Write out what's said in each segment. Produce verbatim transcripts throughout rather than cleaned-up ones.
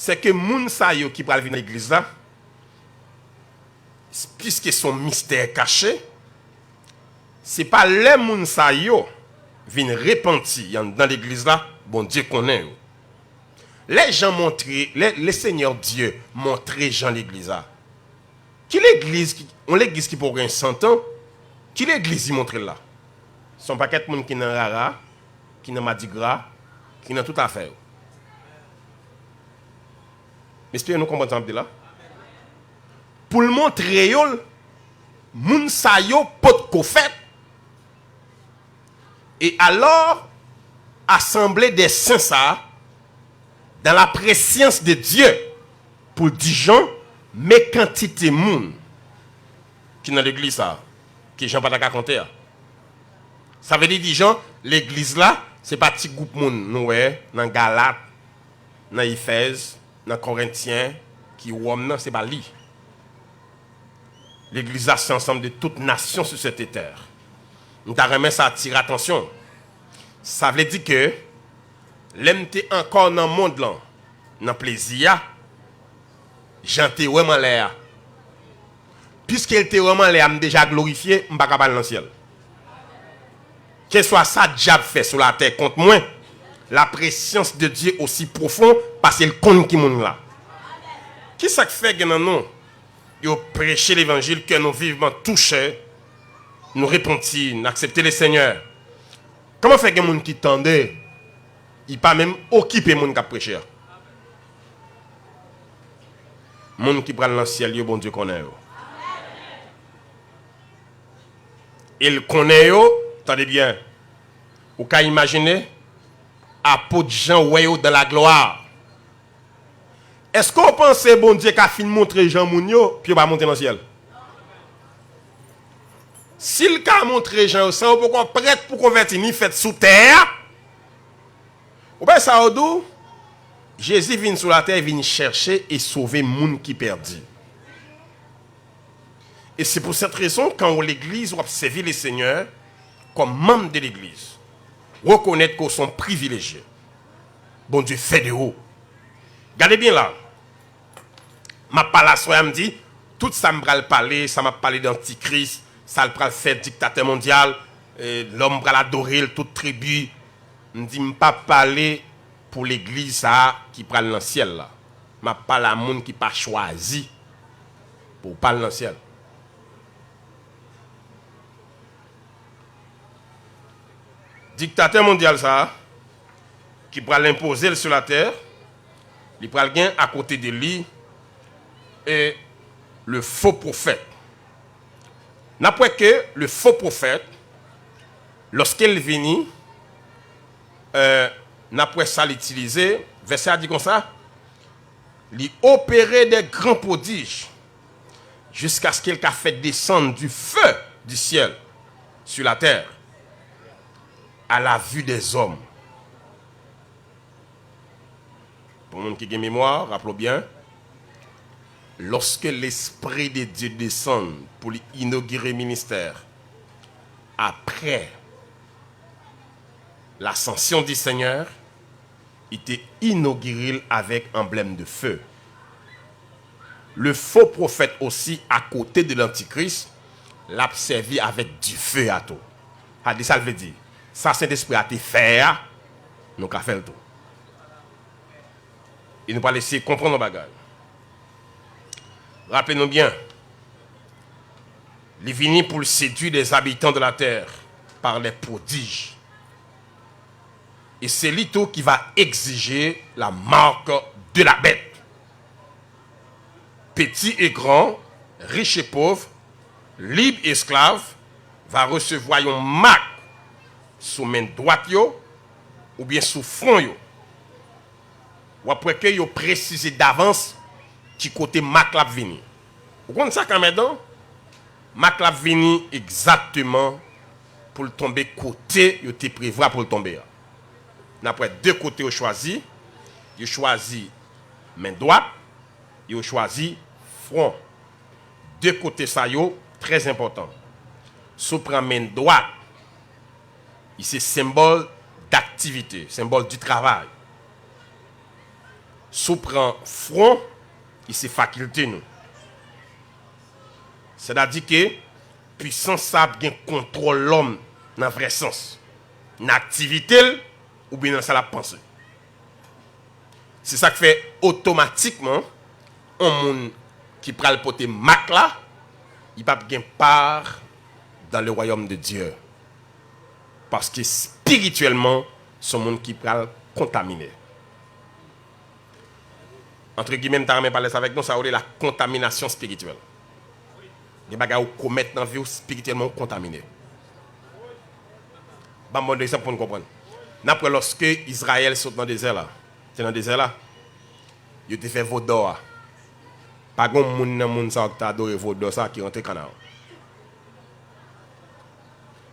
Se ke moun sa yo ki pral vin nan legliz la, piske se yon mistè kache, se pa lè moun sa yo vin repanti anndan legliz la, Bondye konnen yo. Lè Jan montre, lè, le Seigneur Dieu montre Jan legliz la. Ki legliz, ki, yon legliz ki poko gen san tan, ki legliz li montre l la? Se yon pakèt moun ki nan rara, ki nan madigra, ki nan tout afè yo. M espere nou konprann sa m ap di la. Pou l montre yo l, moun sa yo potko fèt. E alò, asanble dè sen sa a, dans la présence de Dieu, pou l di Jan, men kantite moun ki nan legliz sa a, ke Jan pa ta ka konte a. Sa vle di, di Jan, legliz la, se pa ti gwoup moun nou wè nan Galat, nan Efèz, nan Korentyen, ki Wòm nan, se pa li. Legliz la, se ansanm de tout nasyon sou sète tè. M ta renmen sa atire atansyon. Sa vle di ke, lè m te ankò nan mond lan, nan plezi a, Jan te wè m anlè a. Piske l te wè m anlè a, m deja glorifye, m pa ka pa al nan syèl. Kèlswa sa dyab fè sou latè kont mwen, la présence de Dieu osi pwofon, paske l konn ki moun la. Kisa k fè gen nan nou, yo preche levanjil, kè nou vivan touche, nou repanti, n aksepte le Senyè? Kòman fè gen moun ki tande, li pa menm okipe moun k ap preche a? Moun ki pral nan syèl yo, Bondye konnen yo. E l konnen yo, tande byen, ou ka imajine, apot Jan wè yo dans la gloire. Èske w panse Bondye ka fin montre Jan moun yo, pou yo pa monte nan syèl? Si l ka montre Jan yo, san yo poko prèt pou konvèti, ni fèt sou tè a, ou pa sa yo di w, Jezi vin sou latè, vin chèche e sove moun ki pèdi. E se pou sèt rezon, kan w legliz, w ap sèvi le Senyè kòm manm de legliz, rekonèt ke w se yon privilejye. Bondye fè de ou. Gade byen la. M ap pale aswè a, m di, tout sa m pral pale, sa m ap pale de antikris, sa l pral fè, diktatè mondyal, e, lòm pral adore l, tout tribi. M di, m pa pale pou legliz sa a ki pral nan syèl la. M ap pale a moun ki pa chwazi pou w pa al nan syèl. Diktatè mondyal sa a, ki pral enpoze l sou latè, li pral gen akote de li, e, le fo pwofèt. N ap wè ke le fo pwofèt, lòske l vini, e, n ap wè sa l itilize. Vèsè a di konsa, li opere de gran pwodij, jiskaske l ka fè desann du feu du ciel sur la terre, à la vue des hommes. Pou moun ki gen memwa, raple w byen, lòske Lespri de Dye desann pou li inogire ministè, apre l'ascension du Seigneur, li te inogire l avèk anblèm de feu. Le faux prophète osi, akote de l'antikris, l ap sèvi avèk dife a tou. Sa di sa l vle di. Sa Sentespri a te fè a, nou ka fè l tou. E nou pral eseye konprann yon bagay. Raple nou byen, li vini pou l sedui les habitants de la terre par les prodiges. E se li tou ki va egzije la marque de la bête. Petit et grand, riche et pauvre, libre et esclave, va resevwa yon mak sou men dwat yo oubyen sou fwon yo. W ap wè ke yo presize davans ki kote mak la ap vini. Ou konn sa k anmèdan? Mak la ap vini egzakteman pou l tonbe kote yo te prevwa pou l tonbe a. N ap wè de kote yo chwazi. Yo chwazi men dwat, yo chwazi fwon. De kote sa yo trè enpòtan. Si w pran men dwat, li se senbòl daktivite, senbòl di travay. Si w pran fwon, li se fakilte nou. Sètadi ke pwisans sa ap gen kontwòl lòm nan vrè sans, nan aktivite l oubyen nan sa l ap panse. Se sa k fè otomatikman, yon moun ki pral pote mak la, li p ap gen pa dans le royaume de Dieu. Paske espirityèlman, se yon moun ki pral kontamine. Antre gimè, m ta renmen pale sa avèk nou, sa yo rele la kontaminasyon espirityèl. Gen bagay ou komèt nan vi w, espirityèlman ou kontamine. Ban m bon egzanp pou n konprann. N ap wè lòske Izrayèl sot nan dezè la, te nan dezè la, yo te fè vodò a. Pa gen moun nan moun sa yo ki te adore vodò sa ki rantre Kanaran.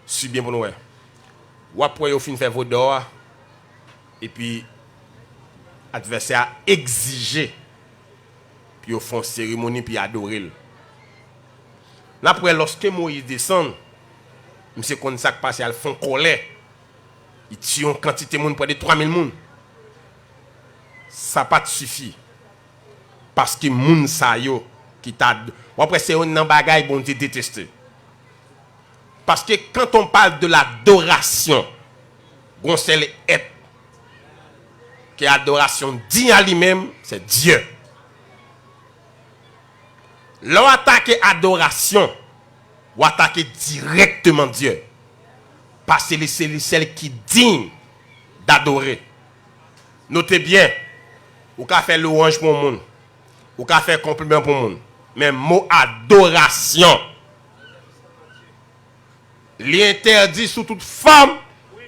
Swiv byen pou nou wè. W ap wè yo fin fè vodò a, epi advèsè a egzije pou yo fè yon seremoni pou y adore l. N ap wè lòske Moyiz desann, misye konn sa k pase, al fè yon kòlè. Li tiye yon kantite moun, prè de twa mil moun. Sa pa t sifi. Paske moun sa yo ki ta, w ap wè se youn nan bagay Bondye deteste. Paske quand on parle de l'adoration, gon sèl èt ke adorasyon digne à lui-même, se Dye. Lè w atake adorasyon, w atake dirèkteman Dye. Paske li se li sèl ki digne d'adorer. Note byen, ou ka fè lwanj pou yon moun, ou ka fè konpliman pou yon moun, men mo adorasyon, li entèdi sou tout fòm,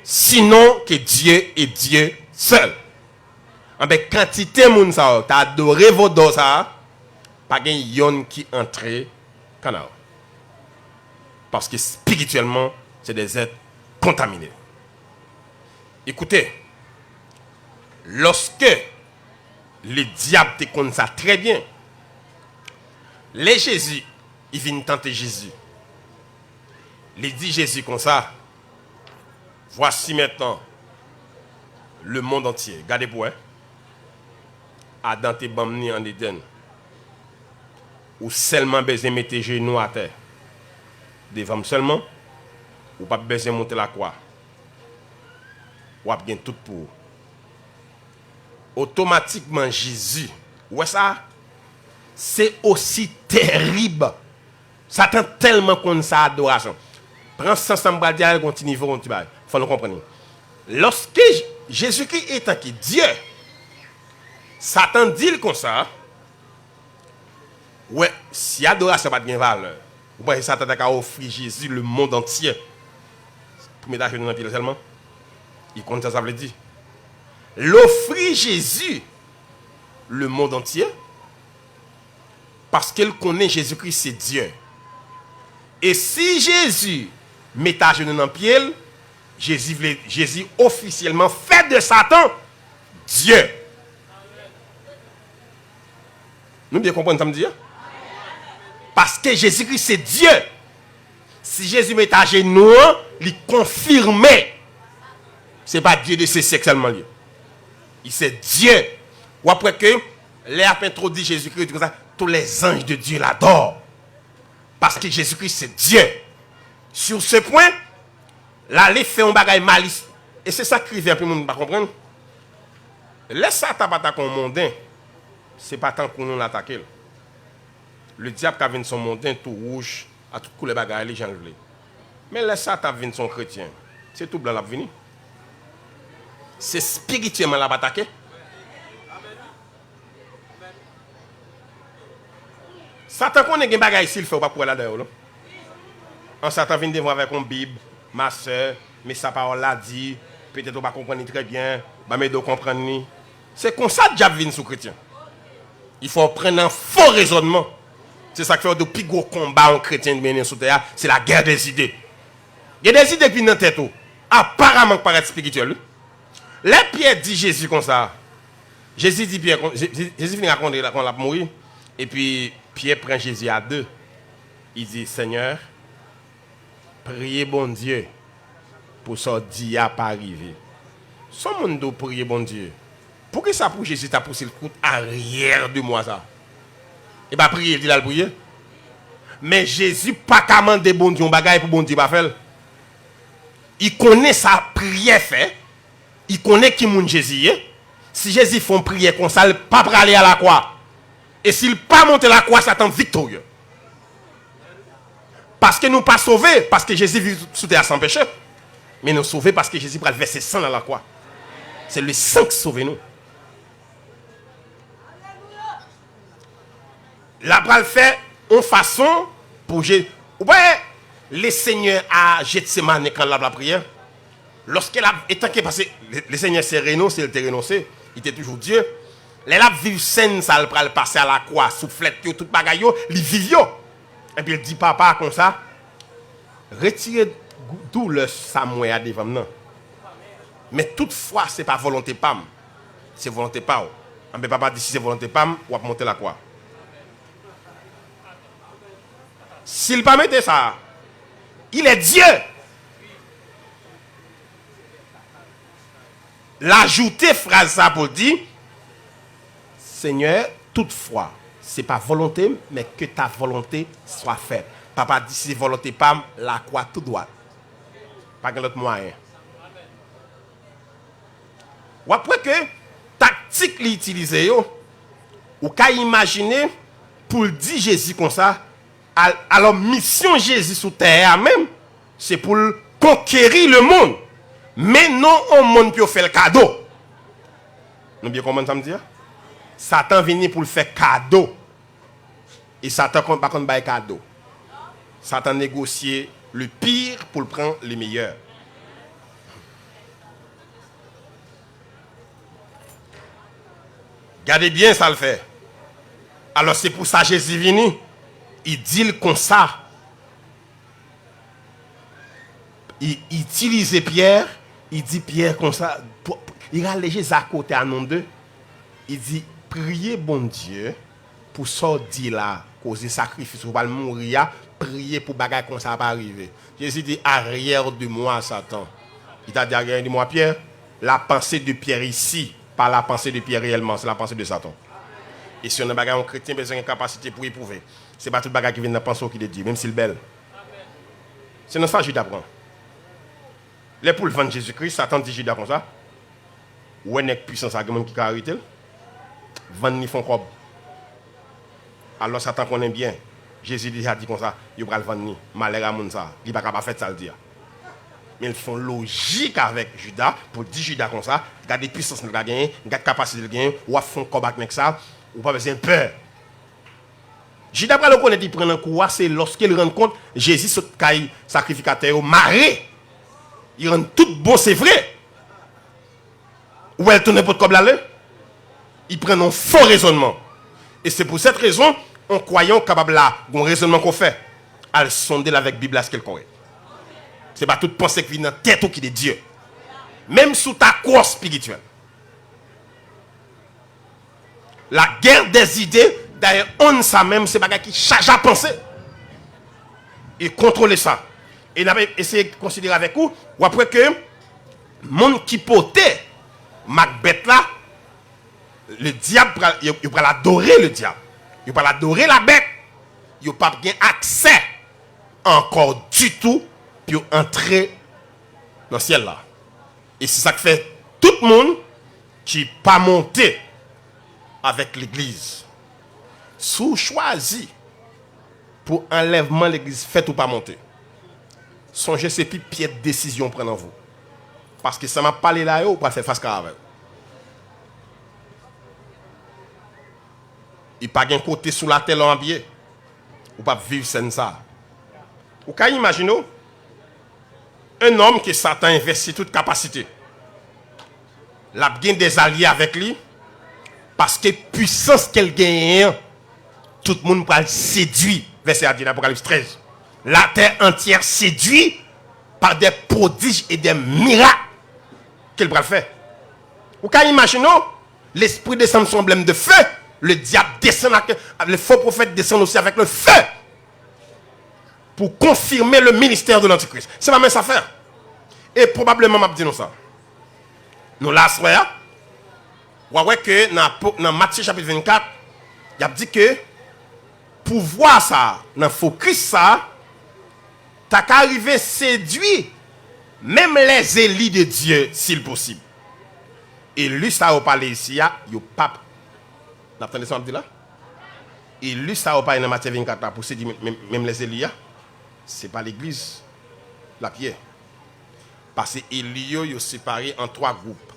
sinon ke Dye e Dye sèl. Anben, kantite moun sa yo ta adore vodò sa a, pa gen yonn ki antre Kanaran. Paske espirityèlman, se des êtres contaminés. Ekoute, lòske le dyab te konn sa trè byen, lè Jezi, li vin tante Jezi, li di Jezi konsa, Voici maintenant le monde entier. Gade pou wè. Adan te ban m ni an Edenn. Ou sèlman bezwen mete jenou atè devan m sèlman. Ou p ap bezwen monte lakwa. W ap gen tout pou ou. Otomatikman, Jezi, ou wè sa? Se osi terib. Satan tèlman konn sa adorasyon. Pran sans sa m pral di a, gon ti nivo, gon ti bagay. Fò nou konprann li. Lòske J-, Jezikri etan ki Dye, Satan di l konsa, wè, si adorasyon pa t gen valè, ou panse Satan ta ka ofri Jezi le monde entier pou met ajenou nan pye l sèlman? Li konn sa sa vle di. L ofri Jezi le monde entier, paske l konnen Jezikri se Dye. E si Jezi met ajenou nan pye l, Jezi vle, Jezi ofisyèlman fè de Satan Dye. Nou byen konprann sa m di a? Paske Jezikri se Dye. Si Jezi met ajenou an, li konfime se pa Dye de se syèk sèlman l ye. Li se Dye. W ap wè ke lè y ap entwodui Jezikri, yo di konsa, tous les anges de Dieu l'adorent. Paske Jezikri se Dye. Sur ce point, l ale fè yon bagay malis. E se sa k rive anpil moun pa konprann. Lè Satan ap atake yon monden, se pa tankou nou l atake l. Ledyab ka vin se yon monden tou wouj, a tout koulè bagay li jan l vle. Men lè Satan ap vin se yon kretyen, se tou blan l ap vini. Se espirityèlman l ap atake. Satan konnen gen bagay si l fè ou p ap kwè ladan yo non. An Satan vin devan w avèk yon bib, ma sè, men sa pawòl la di, petèt ou pa konprann li trè byen, ban m ede w konprann li. Se konsa dyab vin sou kretyen. Li fè w pran nan fo rezònman. Se sa k fè yo di w pi gwo konba yon kretyen mennen sou tè a, se la guerre des idées. Gen de zide k vin nan tèt ou, aparaman k parèt espirityèl wi. Lè Pyè di Jezi konsa, Jezi di Pyè, kon- Je- Je- Jezi fin rakonte l kon l ap mouri, epi Pyè pran Jezi a de. Li di, Senyè, priye Bondye pou sa w di a pa rive. Sa w moun di w priye Bondye? Poukisa pou Jezi ta pouse l kont aryè de mwa sa? E pa priye l di l al priye? Men Jezi pa ka mande Bondye yon bagay pou Bondye pa fè l. Li konnen sa priyè fè. Li konnen ki moun Jezi ye. Si Jezi fè yon priyè konsa, l pa prale a lakwa. E si l pa monte lakwa, Satan viktorye. Paske nou pa sove paske Jezi viv sou tè a san peche. Men nou sove paske Jezi pral vèse san nan lakwa. Se le san ki sove nou. L ap pral fè yon fason pou Je, ou pa wè le Senyè a Jetsemane kan l ap lapriyè? Lòske l ap, etanke, paske le, le Senyè se renonse, l te renonse, li te toujou Dye. Lè l ap viv sèn sa, l pral pase a lakwa, souflèt yo, tout bagay yo, li viv yo. Epi l di Papa konsa, retire gou-, doulè sa m wè a devan m nan. Men toutfwa, se pa volonte pa m, se volonte pa w. Anben, Papa di, si se volonte pa m, w ap monte lakwa. Si l pa mete sa, il est Dieu. L ajoute fraz sa pou l di, Senyè, toutfwa, se pa volonte m, men ke ta volonte swa fèt. Papa di, si se volonte pa m, lakwa tou dwat. Pa gen lòt mwayen. W ap wè ke taktik li itilize yo, ou ka imajine pou l di Jezi konsa, al-, alò misyon Jezi sou tè a menm, se pou l konkeri lemonn. Men non yon monn pou yo fè l kado. Nou byen konprann sa m di a? Satan vini pou l fè kado. E Satan konn, pa konn bay kado. Satan negosye le pire pou l pran le meilleur. Gade byen sa l fè. Alò, se pou sa Jezi vini. Li di l konsa. Li itilize Pyè, li di Pyè konsa, pou, li rale Jezi akote a non de, li di, priye Bondye pou sa w di la, koze sakrifis ou pral mouri a, priye pou bagay konsa pa rive. Jezi di, arrière de moi, Satan. Li ta di, arrière de moi, Pierre, la pensée de Pierre ici, pas la pensée de Pierre réellement, c'est la pensée de Satan. E si yon bagay yon kretyen bezwen gen kapasite pou epwouve, se pa tout bagay ki vin nan panse w ki de Dye, menm si l bèl. Se nan sa Jida pran. Lè pou l vann Jezikri, Satan di Jida konsa, ou wè nèg pwisan sa, gen moun ki ka arete l? Vann li fè yon kòb. Alò Satan konnen byen, Jezi deja di konsa, yo pral vann li. Malè a moun sa, li pa ka pa fèt sa l di a. Men l fè yon lojik avèk Jida pou l di Jida konsa, gade pwisans li ka genyen, gade kapasite l genyen, w ap fè yon kòb ak nèg sa, ou pa bezwen pè. Jida pral rekonèt li pran nan kou a, se lòske l rann kont Jezi sot kay sakrifikatè yo mare. Li rann tout bon, se vre. Ou wè l tounen pot kòb la ale? Li pran nan yon fo rezònman. E se pou sèt rezon, yon kwayan kapab la, gon rezònman ke w fè, al sonde l avèk Bib la, èske l kòrèk. Se pa tout panse ki vin nan tèt ou ki de Dye. Menm si w ta gwo espirityèl. La guerre des idées, dayè, onn sa menm, se bagay ki chaje a panse. E kontwole sa. E n ap eseye konsidere avèk ou, w ap wè ke moun ki pote mak bèt la, le dyab pral, yo, yo pral adore le dyab. Yo pral adore la bèt. Yo p ap gen aksè ankò ditou pou yo antre nan syèl la. E se sa k fè tout moun ki pa monte avèk legliz. Si w chwazi pou anlèvman legliz fèt ou pa monte, sonje se pi pyèt desizyon w pran nan vi w. Paske sa m ap pale la yo, ou pral fè fas kare avè yo. E pa gen kote sou latè lè w ap ye, ou p ap viv sèn sa. Ou ka imajine w, un homme ke Satan envesti tout kapasite. L ap gen dèzalye avèk li, paske pwisans ke l genyen an, tout moun pral sedui. Vèsè a di nan Apokalips trèz, la terre entière séduit par des prodiges et des miracles ke l pral fè. Ou ka imajine w, lespri desann sou yon blèm de feu, le diable descend avec, le faux prophète descend aussi avec le feu pour confirmer le ministère de l'antichrist. Se pa mens afè. E pwobableman m ap di nou sa. Nou la aswè a, W a wè ke nan, nan Matye chapit vennkat, y ap di ke pouvwa sa a, nan fo Kris sa a, ta ka rive sedui menm lèzeli de Dye, si l posib. Eli sa yo pale isi a, yo p ap, n ap tande sa m ap di la? Eli sa yo pale nan Matye vennkat la pou sedui menm, menm, menm lèzeli a, se pa legliz l ap ye. Paske eli yo, yo separe an twa gwoup.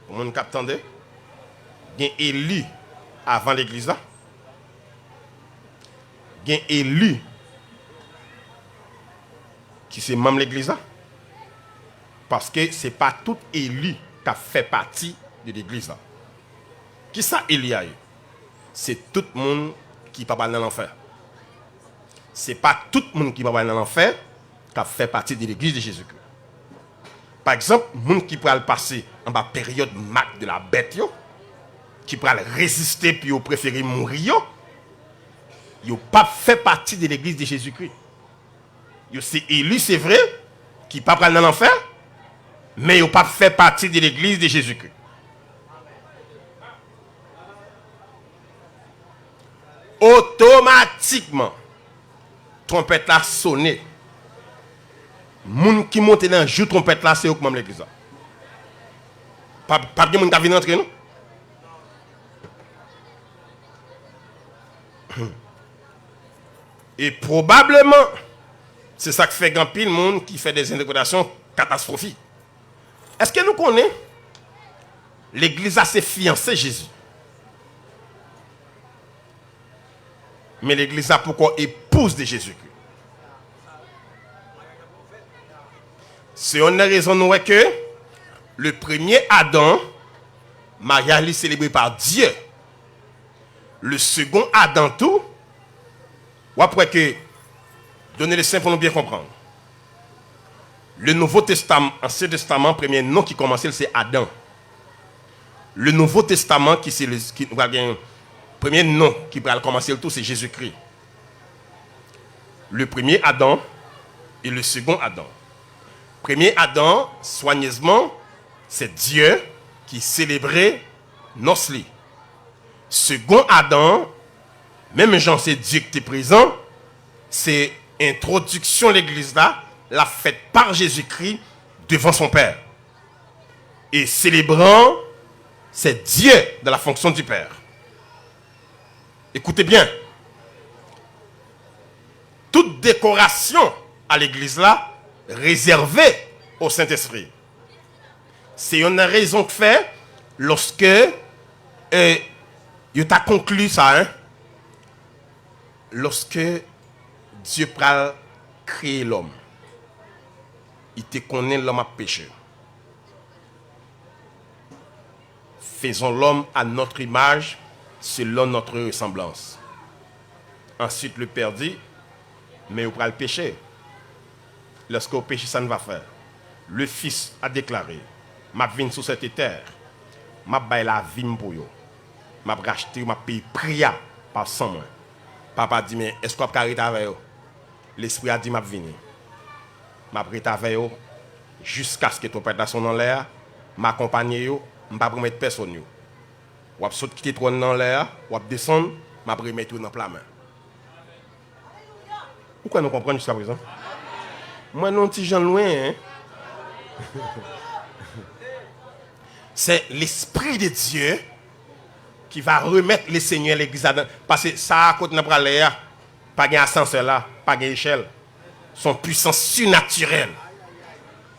Pou moun k ap tande, gen eli avan legliz la, gen eli ki se manm legliz la, paske se pa tout eli k ap fè pati de legliz la. Kisa eli a ye? Se tout moun ki pa pral nan lanfè. Se pa tout moun ki pa pral nan lanfè k ap fè pati de legliz de Jezikri. Pa egzanp, moun ki pral pase anba peryòd mak de la bèt yo, ki pral reziste epi yo prefere mouri yo, yo p ap fè pati de legliz de Jezikri. Yo se eli, se vre, ki pa pral nan lanfè, men yo p ap fè pati de legliz de Jezikri. Otomatikman, twonpèt la sone. Moun ki monte nan jou twonpèt la, se yo k manm legliz la. Pa, pa gen moun k ap vin rantre, non. E pwobableman, se sa k fè gen anpil moun ki fè de entèpretasyon katastwofik. Èske nou konnen legliz la se fiyanse Jezi? Men legliz la poko epouz de Jezikri. Se youn nan rezon nou wè ke le premye Adan, maryaj li selebre pa Dye. Le second Adam tou, w ap wè ke, donne le sen pou nou byen konprann. Le Nouvo Testaman, Ansyen Testaman, premye non ki kòmanse l se Adan. Le Nouvo Testaman ki se le, ki, nou pral gen premye non ki pral kòmanse l tou se Jezikri. Le premier Adam et le second Adam. Premye Adan, swanyezman, se Dye ki selebre nòs li. Second Adam, menm jan se Dye ki te prezan, se entwodiksyon legliz la, l ap fèt pa Jezikri devan son Pè. E selebran, se Dye dans la fonction du Père. Écoutez bien. Tout dekorasyon a legliz la rezève o Sentespri. Se youn nan rezon k fè, lòske, eh, yo ta konkli sa, hein, lòske Dye pral kreye lòm, li te konnen lòm ap peche. Faisons l'homme à notre image, selon notre ressemblance. Ensuite, le Père dit, men yo pral peche. Lòske yo peche, sa n va fè? Le Fils a déclaré, m ap vin sou sète tè, m ap bay lavi m pou yo, m ap rachte yo, m ap peye pri a pa san mwen. Papa di, men èske w ap ka rete avè yo? Lespri a di, m ap vini. M ap rete avè yo jiskaske twonpèt la sonnen anlè a, m akonpanye yo, m p ap remèt pèsonn yo. W ap sot kite twòn nan anlè a, w ap desann, m ap remèt yo nan pla men. Ou kwè nou konprann jiskaprezan? Mwen, nou yon ti jan lwen, hein? C'est l'esprit de Dieu qui va remettre le Seigneur legliz la dan. Paske sa a kote n ap prale a, pa gen asansè la, pa gen echèl. Se yon pwisans sinatirèl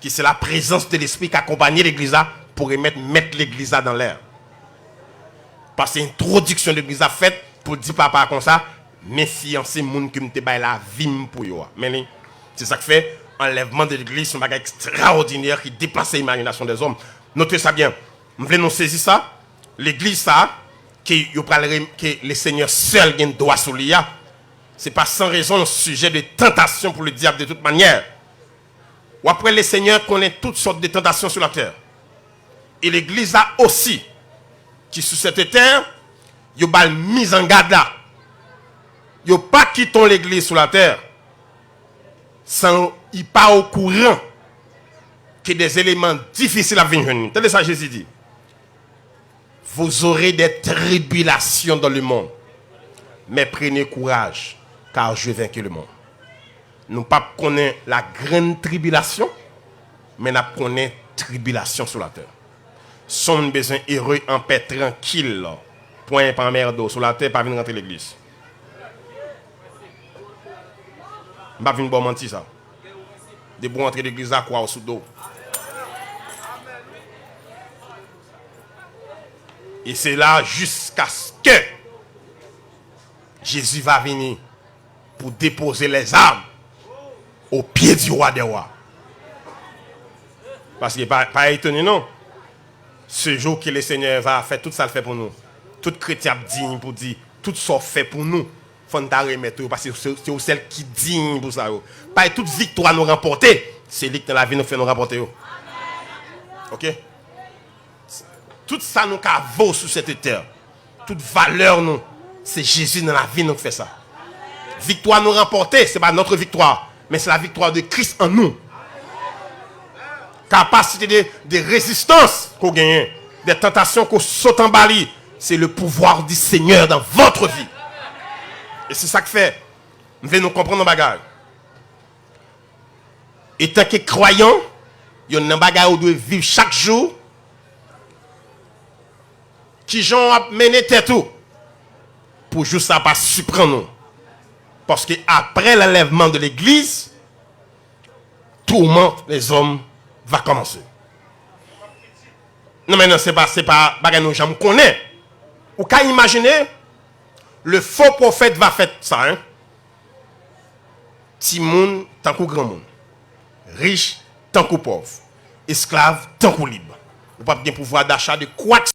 ki se la prezans de lespri k akonpanye legliz la pou remèt mèt legliz la dan lè. Paske entwodiksyon legliz la fèt pou di papa konsa, men fiyanse moun ke m te bay lavi m pou yo a. Men li, se sa k fè anlèvman de legliz se yon bagay ekstraòdinè ki depase imajinasyon dèzòm. Note sa byen. M vle nou sezi sa. Legliz sa, ke yo pral rem-, ke le Senyè sèl gen dwa sou li a, se pa san rezon yon sijè de tantasyon pou le dyab de tout manyè. W ap wè le Senyè konnen tout sòt de tantasyon sou latè. E legliz la osi, ki sou sète tè, yo ba l mizangad la. Yo pa kite yon legliz sou latè san li pa okouran ke des éléments difisil ap vin jwenn li. Tande sa Jezi di. Vous aurez des tribulations dans le monde, mais prenez courage, car j'ai vaincu le monde. Nou p ap konnen la grande tribulation, men n ap konnen tribilasyon sou latè. Si w bezwen ere, anpè, trankil, pwen pa anmède w sou latè, pa vin rantre legliz. M pa vin ba w manti sa. Depi w antre legliz la, kwa w sou do w. E se la jiskaske Jezi va vini pour déposer les armes aux pieds du roi des rois. Paske pa, pa etone non. Ce jour que le Seigneur va fè tout sa l fè pou nou. Tout kretyen ap diy pou di, tout sa w fè pou nou, fò n ta remèt ou yo, paske se, se ou sèl ki diy pou sa yo. Paske tout viktwa nou ranpòte, se li ki nan lavi nou k fè nou ranpòte yo. Oke? Tout sa nou ka vo sou sèt tè, tout valè nou, se Jezi nan lavi nou k fè sa. Viktwa nou ranpòte, se pa notre victoire, men se la victoire de Christ en nous. Kapasite de, de rezistans ke w genyen, de tantasyon ke w sot anba li, se le pouvoir du Seigneur dans votre vie. E se sa k fè, m vle nou konprann yon bagay. Etanke kwayan, yonn nan bagay ou dwe viv chak jou, kijan w ap mennen tèt ou pou jou sa pa siprann ou. Paske après l'enlèvement de l'église, tourment les hommes va commencer. Non, men non, se pa, se pa bagay nou janm konnen. Ou ka imajine, le faux prophète va fè sa, hein? Timoun tankou granmoun, rich tankou pòv, esklav tankou lib. Ou p ap gen pouvwa dacha de kwak